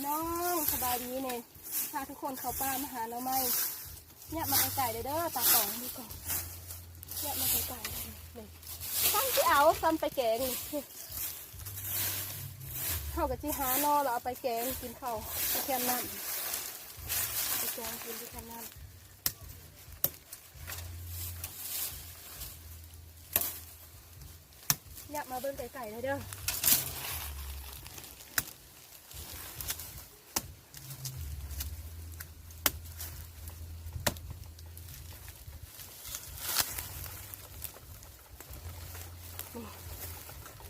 ນ້ອງ ສະບາຍດີເນາະ ພາທຸກຄົນເຂົ້າປ່າມາຫາໜໍ່ໄມ້. ຫຍັບມາໃກ້ໆເດີ ຕາກອງນີ້ກ່ອນ ຫຍັບມາໃກ້ໆ ນີ້ ຊ້ຳຊິເອົາ ຊ້ຳໄປແກງນີ້. ເຮົາກໍຊິຫາໜໍ່ແລ້ວເອົາໄປແກງກິນເຂົ້າ ໄປແຄມນ້ຳ ໄປແກງກິນທີ່ແຄມນ້ຳ. ຫຍັບມາເບິ່ງໃກ້ໆເດີ. ນີ້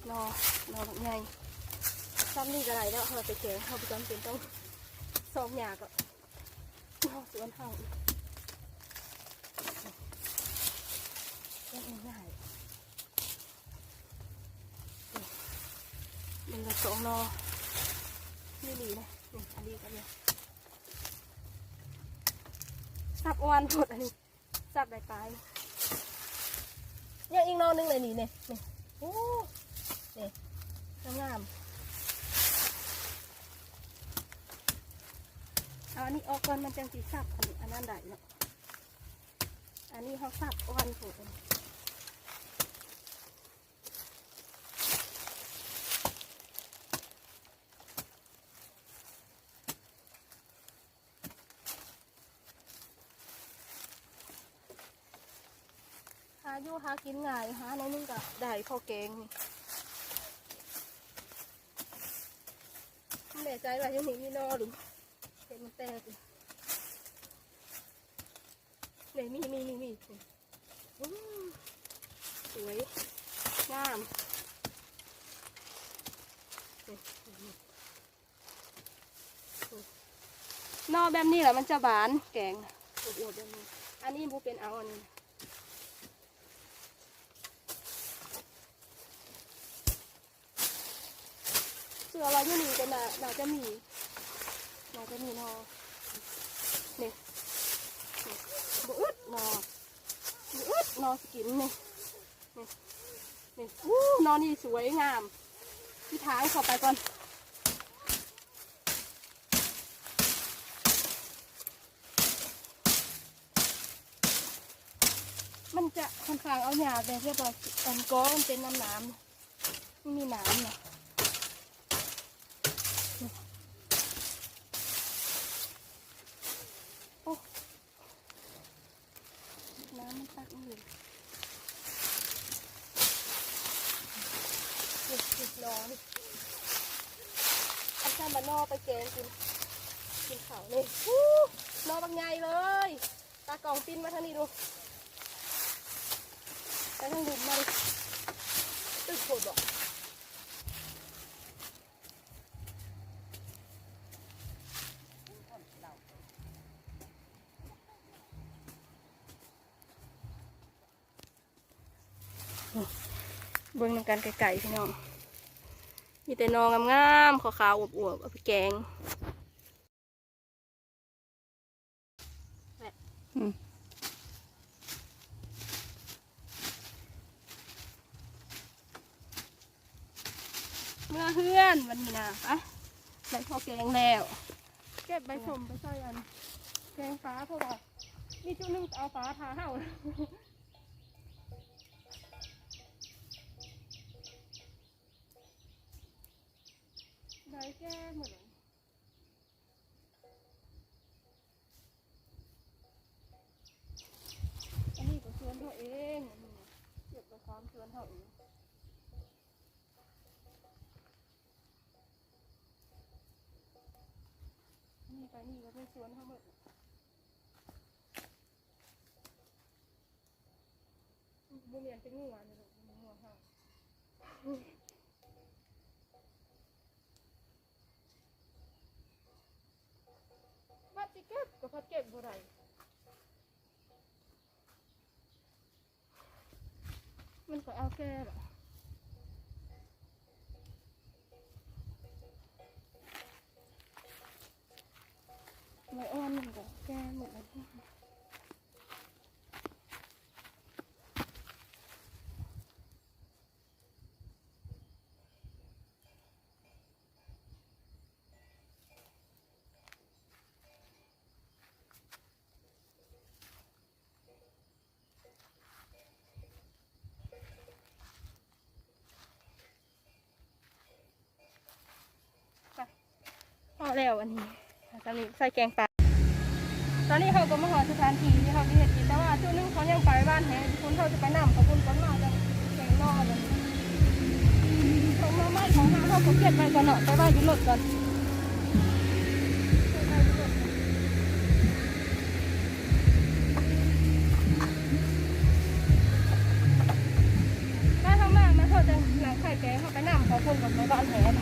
ໜໍ່ ໜໍ່ບັກໃຫຍ່ ຊ້ຳນີ້ກໍໄດ້ແລ້ວ ເຮົາໄປແກງ ເຮົາບໍ່ຈຳເປັນຕ້ອງຊອກຫຍ້າກໍ ເນາະ ສວນເຮົາ ເຮັດງ່າຍໆ. ນີ້ລະສອງໜໍ່ ນີ້ດີນະ ນີ້ອັນນີ້ກໍມີ ສັບອ່ອນໂພດ ອັນນີ້ສັບໄດ້ປາຍ. ຍັງອີກໜໍ່ໜຶ່ງເລີຍນີ້ ນີ້ ນີ້ ໂອ້ ນີ້ ງາມໆ. ເອົາອັນນີ້ອອກກ່ອນ ມັນຈັ່ງຊິສັບອັນ ອັນນັ້ນໄດ້ເນາະ. ອັນນີ້ເຮົາສັບອ່ອນໂພດ. ຫາຢູ່ຫາກິນງ່າຍ ຫາໜ້ອຍໜຶ່ງກໍໄດ້ພໍແກງນີ້. ບໍ່ແນ່ໃຈວ່າຢູ່ນີ້ມີໜໍ່ຫຼື ເຫັນມັນແຕກຢູ່. ນີ້ ມີ ມີ ມີ ມີ ອືມ ສວຍ ງາມ. ໜໍ່ແບບນີ້ລະມັນຈະຫວານ ແກງອວບໆແບບນີ້. ອັນນີ້ບໍ່ເປັນເອົາ ອັນນີ້ ເຊື່ອວ່າຢູ່ນີ້ກໍໜ້າ ໜ້າຈະມີ ໜ້າຈະມີໜໍ່. ນີ້ ນີ້ ບໍ່ອຶດໜໍ່ ບໍ່ອຶດໜໍ່ຊິກິນນີ້. ນີ້ ນີ້ ອູ້ ໜໍ່ນີ້ສວຍງາມ ຊິຖາງເຂົ້າໄປກ່ອນ. ມັນຈະຂ້ອນຂ້າງເອົາຍາກແດ່ ເພາະວ່າອັນກໍມັນເປັນນ້ຳໆ ມັນມີນ້ຳນະ. ໂອ້ ນ້ຳມັນຕັກຢູ່ ນີ້ ນີ້ໜໍ່ນີ້ ອັນຊັ້ນບາໜໍ່ໄປແກງກິນ ກິນເຂົ້ານີ້. ອູ້ ໜໍ່ບັກໃຫຍ່ເລີຍ. ຕາກອງປິ່ນມາທາງນີ້ດູ ໄປທາງລຸ່ມມາດິ ຕຶກໂພດບໍ. ເບິ່ງນຳກັນໃກ້ໆ ພີ່ນ້ອງ ມີແຕ່ໜໍ່ງາມໆ ຂາວໆ ອວບໆ ເອົາໄປແກງ. ອືມ ເມືອເຮືອນບັດນີ້ນະ ໄປ ໄດ້ພໍແກງແລ້ວ ເກັບໃບສົ້ມໄປໃສ່ອັນແກງປາ ເພາະວ່າມີຈຸໜຶ່ງເອົາປາຖ້າເຮົາ ໄດ້ແກ່ໝົດແລ້ວ. ອັນນີ້ກໍສວນເຮົາເອງ ອັນນີ້ເກັບໄປຕາມສວນເຮົາເອງ. ນີ້ໄປນີ້ກໍເປັນສວນເຮົາໝົດ ບໍ່ແມ່ນເປັນງົວນີ້ລູກ ບໍ່ແມ່ນງົວເຮົາ. ບັດຊິເກັບກໍພັດເກັບບໍ່ໄດ້ ມັນກໍເອົາແກ່ລະ ໃບອ່ອນມັນກໍແກ່ໝົດແລ້ວ. ແລ້ວອັນນີ້ ສຳລັບໃສ່ແກງປາ. ຕອນນີ້ເຮົາກໍມາຮອດສະຖານທີ່ທີ່ເຮົາຊິເຮັດກິນ, ແຕ່ວ່າຈຸດໜຶ່ງເຂົາຍັງໄປຫວ່ານແຫຢູ່ພຸ້ນ, ເຮົາຈະໄປນຳເຂົາພຸ້ນກ່ອນ ມາຈັ່ງແກງໜໍ່. ເອົາໜໍ່ໄມ້ຂອງເຮົາ ເຮົາກໍເກັບໄວ້ກ່ອນເນາະ, ໄປໄວ້ຢູ່ລົດກ່ອນ. ມາ ເຮົາມາ ມາ ເຮົາຈະນັ່ງຂາຍແກງ, ເຮົາໄປນຳເຂົາພຸ້ນກ່ອນ ໄປບ້ານແຫ.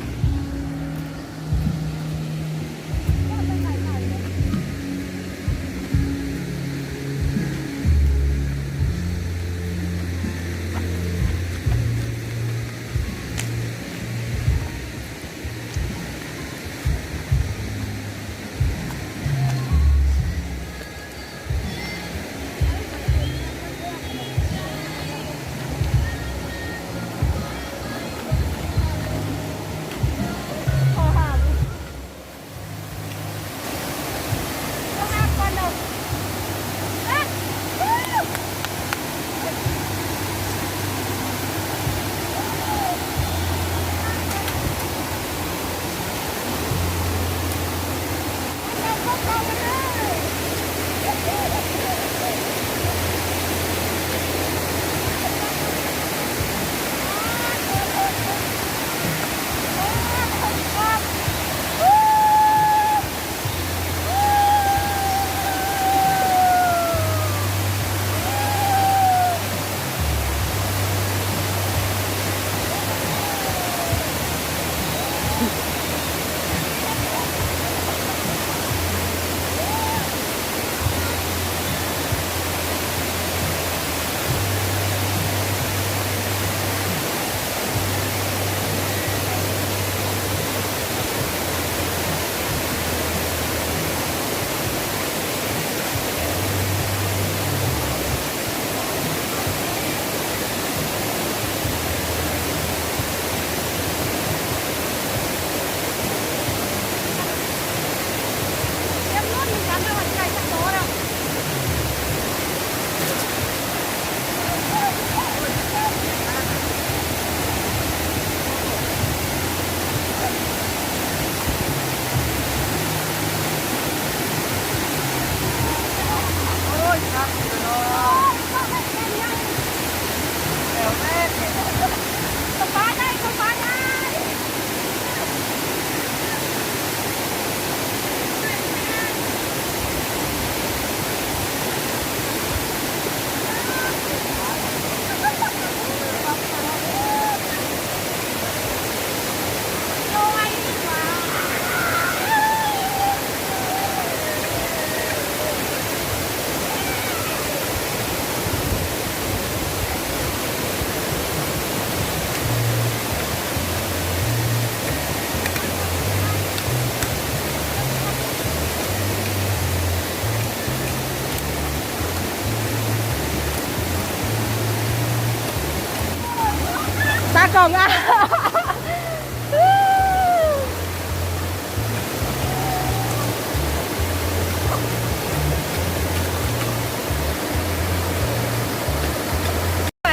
ຕາກ້ອງ ອ່ະ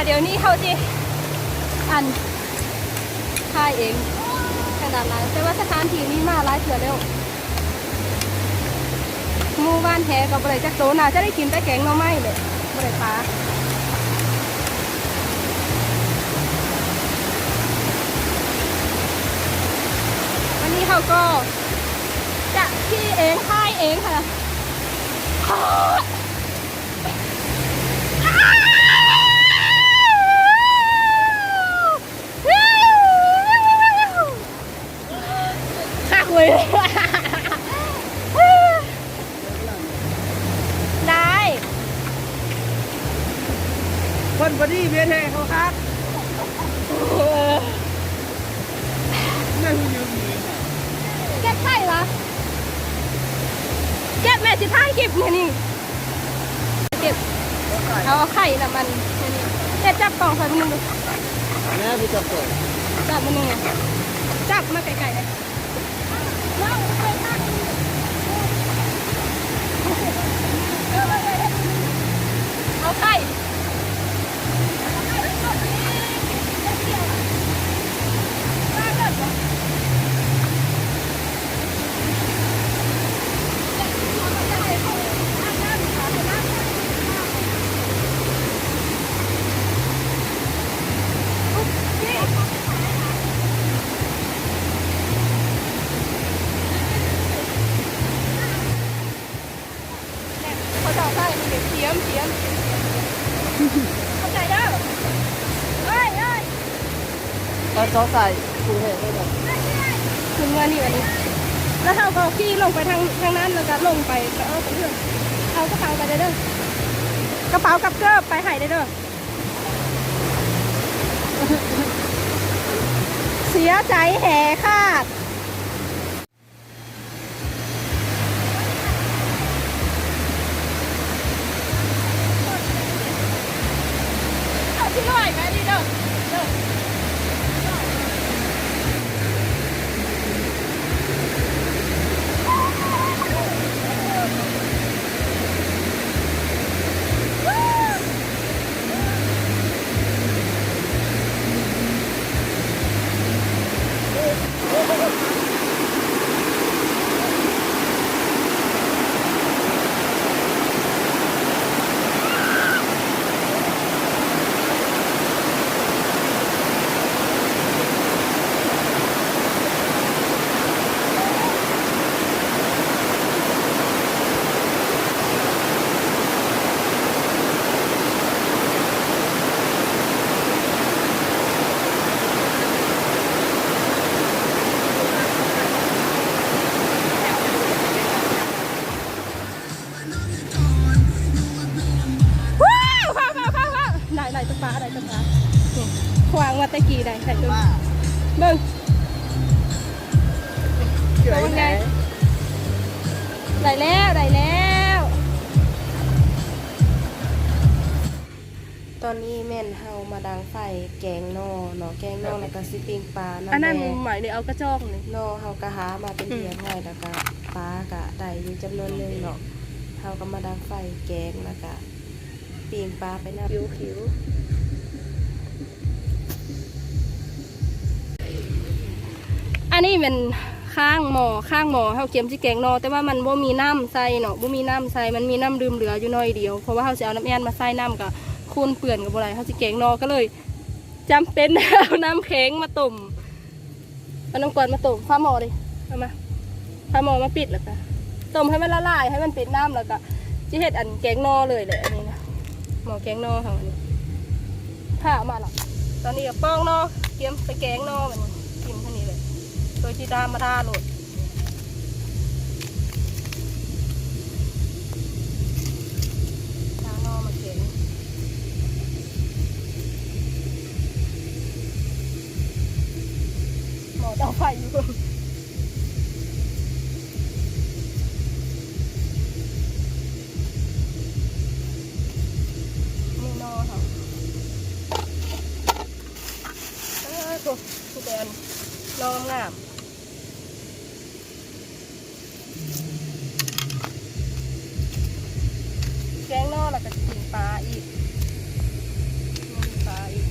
ດຽວນີ້ເຮົາຊິ ອັນ ຖ່າຍເອງທາງດ້ານຫຼັງ, ແຕ່ວ່າສະຖານທີ່ນີ້ມາຫຼາຍເທື່ອແລ້ວ. ໝູ່ບ້ານແທ້ກໍບໍ່ໄດ້ຈັກໂຕ, ໜ້າຈະໄດ້ກິນແຕ່ແກງໜໍ່ໄມ້ແຫຼະ, ບໍ່ໄດ້ປາ. ວັນນີ້ເຮົາກໍຈະຂີ່ເອງ ພາຍເອງຫັ້ນນະ. ຄັກເວີຍ ໄດ້ ຄົນບໍ່ດີເວນໃຫ້ເຂົາຄັກ. ເກັບໃສ່ວະ ເກັບແມ່ ຊິຖ່າຍຄລິບມື້ນີ້. ເກັບ ເອົາ ເອົາໄຂ່ນຳ ອັນນີ້ ເຮັດ ຈັບກ້ອງໃສ່ເບິ່ງດູ. ແມ່ໄປຈັບກ້ອງ ຈັບເບິ່ງດູ ຈັບມາໃກ້ໆ ເດ້ ເອົາໄຂ່. ເອົາໄຂ່ໄປກົດເອງ ເຮັດດຽວ ມາເກີດບໍ່? ຂອບໃຈເດີ. ເອີຍ ເອີຍ ຕອນສອງສາຍກຸງເທບເດີ ຂຶ້ນເມືອນີ້ບັດນີ້ ແລ້ວເຮົາກໍຂີ່ລົງໄປທາງ ທາງນັ້ນ ແລ້ວກໍລົງໄປ ກໍເອົາໄປເຮືອນ ເອົາກະເປົາໄປເດີ ກະເປົາກັບເກີບໄປໃຫ້ເດີ. ເສຍໃຈແຫຂາດ. ເອົາຊິລອຍໄປນີ້ເດີ ເດີ. ວ້າວ ໄດ້ ໄດ້ແຕ່ປາ ໄດ້ແຕ່ປາ ນີ້ ຂວາງວ່າແຕ່ກີ້ໄດ້ ໄດ້ເບິ່ງ ໂດນໄງ ໄດ້ແລ້ວ ໄດ້ແລ້ວ. ຕອນນີ້ແມ່ນເຮົາມາດັງໄຟແກງໜໍ່ເນາະ ແກງໜໍ່ ແລ້ວກໍຊິປີ້ງປານຳ ອັນນັ້ນແຫຼະ ໝາຍເດ ເອົາກະຈອກນີ້ ໜໍ່ເຮົາກໍຫາມາເປັນທີ່ຮຽບຮ້ອຍ ແລ້ວກໍປາກໍໄດ້ຢູ່ຈຳນວນໜຶ່ງເນາະ ເຮົາກໍມາດັງໄຟແກງ ແລ້ວກໍປີ້ງປາໄປນຳ ຫິວໆ. ອັນນີ້ແມ່ນຄ້າງໝໍ້ ຄ້າງໝໍ້ ເຮົາກຽມຊິແກງໜໍ່ ແຕ່ວ່າມັນບໍ່ມີນ້ຳໃສ່ເນາະ ບໍ່ມີນ້ຳໃສ່ ມັນມີນ້ຳດື່ມເຫຼືອຢູ່ໜ້ອຍດຽວ ເພາະວ່າເຮົາຊິເອົານ້ຳແອນມາໃສ່ ນ້ຳກໍຂຸ່ນເປື້ອນກໍບໍ່ໄດ້ ເຮົາຊິແກງໜໍ່ ກໍເລີຍຈຳເປັນເອົານ້ຳແຂງມາຕົ້ມ. ເອົານ້ຳກ່ອນມາຕົ້ມ ຝາໝໍ້ເດ ເອົາມາ ຝາໝໍ້ມາປິດ ແລ້ວກະຕົ້ມໃຫ້ມັນລະລາຍ ໃຫ້ມັນເປັນນ້ຳ ແລ້ວກະຊິເຮັດອັນແກງໜໍ່ເລີຍແຫຼະ ອັນນີ້ນະ ໝໍ້ແກງໜໍ່ເຮົາອັນນີ້ ຜ້າມາລະ ຕອນນີ້ກໍປອງໜໍ່ ກຽມໄປແກງໜໍ່ ບັດນີ້ ກິນເທົ່ານີ້ເລີຍ ໂດຍທີ່ທຳມະດາໂລດ. ຫາໜໍ່ມາແກງ ໝໍ້ເຕົາໄຟຢູ່ ນີ້ໜໍ່ເຮົາ ເອີ ໂທ້ ຄືແຕ່ໜໍ່ງາມ. ແກງໜໍ່ ແລ້ວກໍຊິປີ້ງປາອີກ ປີ້ງປາອີກ.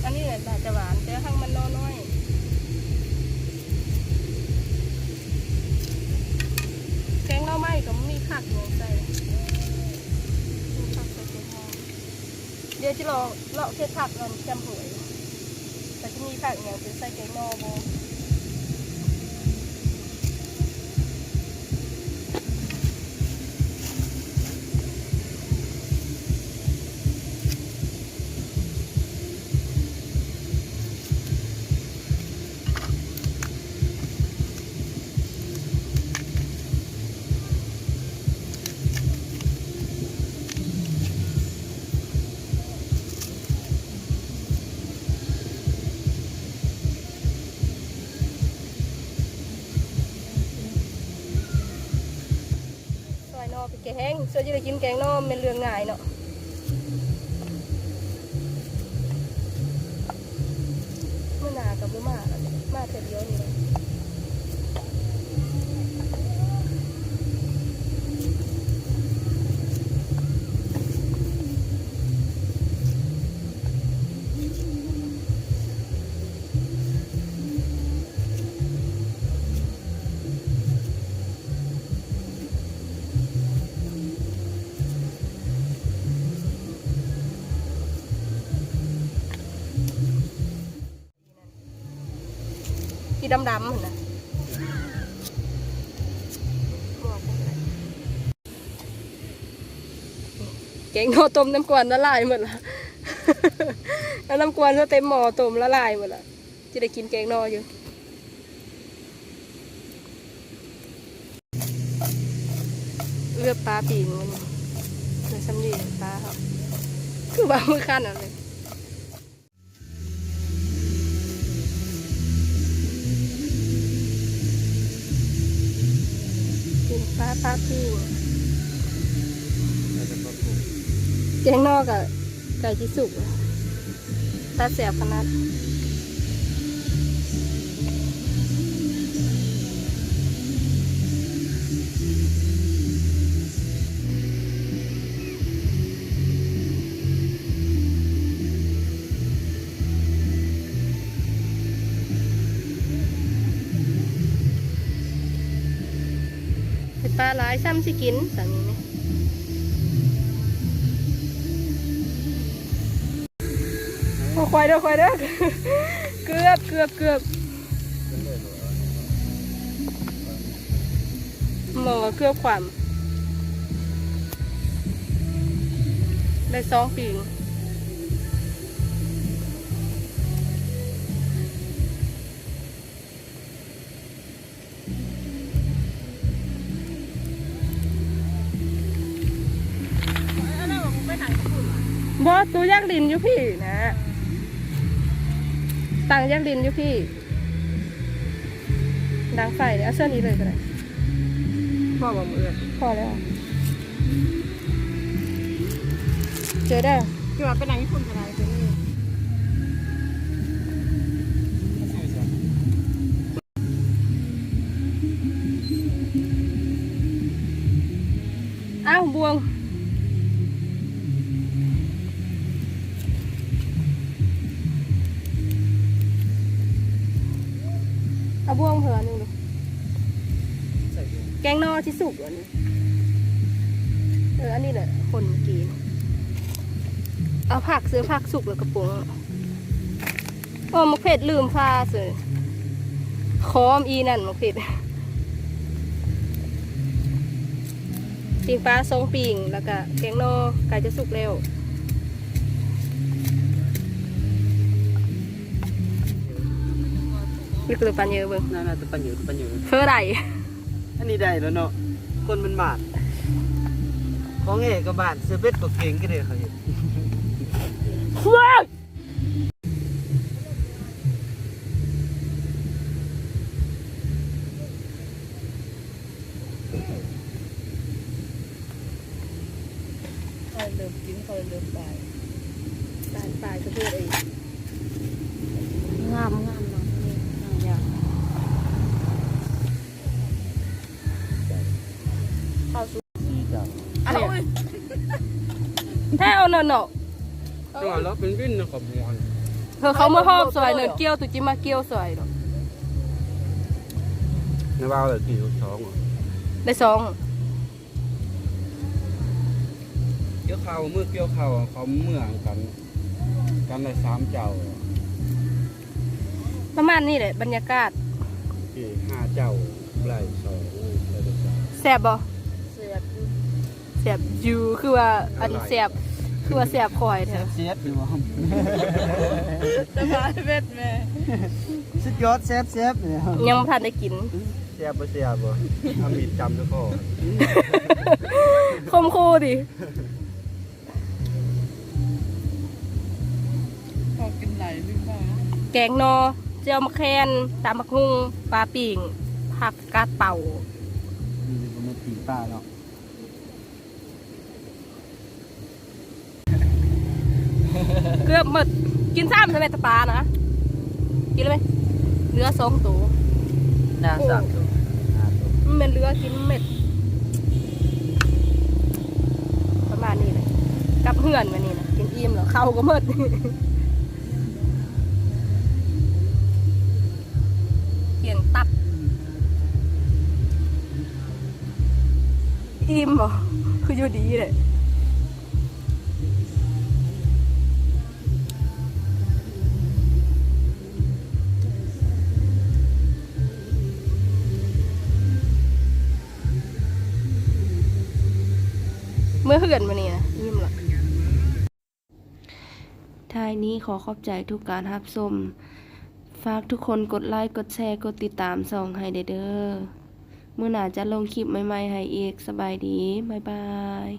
ອັນນີ້ແຫຼະ ໜ້າຈະຫວານ ແຕ່ຫາກມັນໜໍ່ນ້ອຍ. ແກງໜໍ່ໄມ້ກໍບໍ່ມີຜັກຫຍັງໃສ່ ມີຜັກໃສ່ແກງໜໍ່. ດຽວຊິເລາະ ເລາະເກັບຜັກອັນແຄມຫ້ວຍ ວ່າຊິມີຜັກຫຍັງເປັນໃສ່ແກງໜໍ່ບໍ່. ຊອຍໜໍ່ໄປແກງ ສ່ວນຊິໄດ້ກິນແກງໜໍ່ແມ່ນເລື່ອງງ່າຍເນາະ. ມື້ໜ້າກໍບໍ່ມາ ມາເທື່ອດຽວນີ້ແຫຼະ. ສ ດຳໆຫັ້ນນະ. ແກງໜໍ່ຕົ້ມນ້ຳກວນລະລາຍໝົດລະ ເອົານ້ຳກວນເຂົ້າເຕັມໝໍ້ ຕົ້ມລະລາຍໝົດລະ. ຈະໄດ້ກິນແກງໜໍ່ຢູ່. ເລືອກປາປີ້ງມື້ນີ້ ໄດ້ຊ່ຳນີ້ປາເຮົາ ຄືວ່າມື້ຄັນນັ້ນເລີຍ. ປີ້ງປາ ປາປີ້ງ ແກງໜໍ່ກະໃກ້ຊິສຸກແລ້ວ. ຕາແຊບຂະໜາດ. ເຮັດປາຫຼາຍ ຊ່ຳຊິກິນ ຊ່ຳນີ້. ໂອ້ ຄວາຍເດີ ຄວາຍເດີ ເກືອບ ເກືອບ ເກືອບ ໝໍ້ເກືອບຂວ້ຳ. ໄດ້ສອງປີ. ບໍ່ ຕູຢາກຫຼິ້ນຢູ່ພີ້ນະ ຕັ່ງຢາກຫຼິ້ນຢູ່ພີ້. ດັງໄຟເລີຍ ເອົາເຊິ່ງນີ້ເລີຍກໍໄດ້. ພໍບໍ່ມື້ອື່ນ? ພໍແລ້ວ. ເຈີເດີ. ຄືວ່າໄປນັ່ງຢູ່ພຸ້ນກໍໄດ້ ຕົວນີ້. ອ້າວ ບ່ວງ. ເອົາບ່ວງເພິ່ນອັນໜຶ່ງດູ. ແກງໜໍ່ທີ່ສຸກອັນນີ້. ເອີ ອັນນີ້ແຫຼະຄົນເມື່ອກີ້. ເອົາຜັກ ຊື້ຜັກສຸກແລ້ວກະປຸງ. ໂອ້ ໝາກເຜັດລືມພາເສີຍ. ຂອມອີ່ນັ້ນໝາກເຜັດ. ປີ້ງປາ ສອງປີ້ງ ແລ້ວກະແກງໜໍ່ໃກ້ຈະສຸກແລ້ວ. ເລີຍປາເຍີເບິ່ງ. ນັ້ນໆ ແຕ່ປາເຍີ ປາເຍີ. ເຟີໃດ? ອັນນີ້ໄດ້ແລ້ວເນາະ ຄົນມັນໝານ. ຂອງແອກະບ້ານ ເສືອເບັດກໍເກັ່ງ ກະເດ້ເຂົາເຮັດ. ຂ້ອຍເລີ່ມກິນ ຂ້ອຍເລີ່ມປາຍ ປາຍ ປາຍກະເທີຍເອີຍ. ງາມ ງາມເນາະ ນີ້ ງາມຢ່າງ ເຂົ້າສູ່ ສີ່ເຈົ້າ. ອັນນີ້ ແທ້ເອົາເນາະ ເນາະ. ເອີ ແລ້ວເປັນວິນນະ ຂອບໝວນ. ເອີ ເຂົາມາຮອບຊ່ອຍ ເນີນກ່ຽວ ຕຸຈິມາກ່ຽວຊ່ອຍດອກ. ໃນວ່າໄດ້ສອງ ໄດ້ສອງ. ກ່ຽວເຂົ້າ ມື້ກ່ຽວເຂົ້າ ເຂົາເມືອນຳກັນ ກັນໄດ້ສາມເຈົ້າ. ປະມານນີ້ແຫຼະບັນຍາກາດ. ຫ້າເຈົ້າ ໄດ້ສອງ ໄດ້ສາມ. ແຊບບໍ່? ແຊບຢູ່ ແຊບຢູ່ ຄືວ່າອັນແຊບ ຄືວ່າແຊບຂ້ອຍແທ້. ແຊບຢູ່ບໍ່? ສະບາຍເວັດແມ່ ສຸດຍອດ ແຊບໆ. ຍັງບໍ່ທັນໄດ້ກິນ. ແຊບບໍ່ແຊບບໍ່? ເອົາມີດຈ້ຳໃສ່ຄໍ ຂົ່ມຂູ່ຕິ. ພໍກິນຫຼາຍຫຼືເປົ່າ? ແກງໜໍ່ ແຈ່ວໝາກແຄນ ຕຳບັກຫຸ່ງ ປາປີ້ງ ຜັກກາດເປົ່າ. ນີ້ກໍແມ່ນປີ້ງປາເນາະ. ເກືອບໝົດ. ກິນຊ້ຳຊະແມ່ ແຕ່ປານະ ກິນເລີຍ. ເຫຼືອສອງໂຕ ນາງສາມໂຕ ຫ້າໂຕ. ມັນແມ່ນເຫຼືອກິນເມັດ ປະມານນີ້ແຫຼະ. ກັບເຮືອນມື້ນີ້ນະ ກິນອີ່ມແລ້ວ ເຂົ້າກໍໝົດ ກຽງຕັບ. ອີ່ມບໍ່? ຄືຢູ່ດີເດ້. เมื่อเฮือนมานี่นะ ยิ้มละ ท้ายนี้ขอขอบใจทุกการรับชม ฝากทุกคนกดไลค์ กดแชร์ กดติดตามช่องให้แด่เด้อ มื้อหน้าจะลงคลิปใหม่ๆให้อีก สบายดี บ๊ายบาย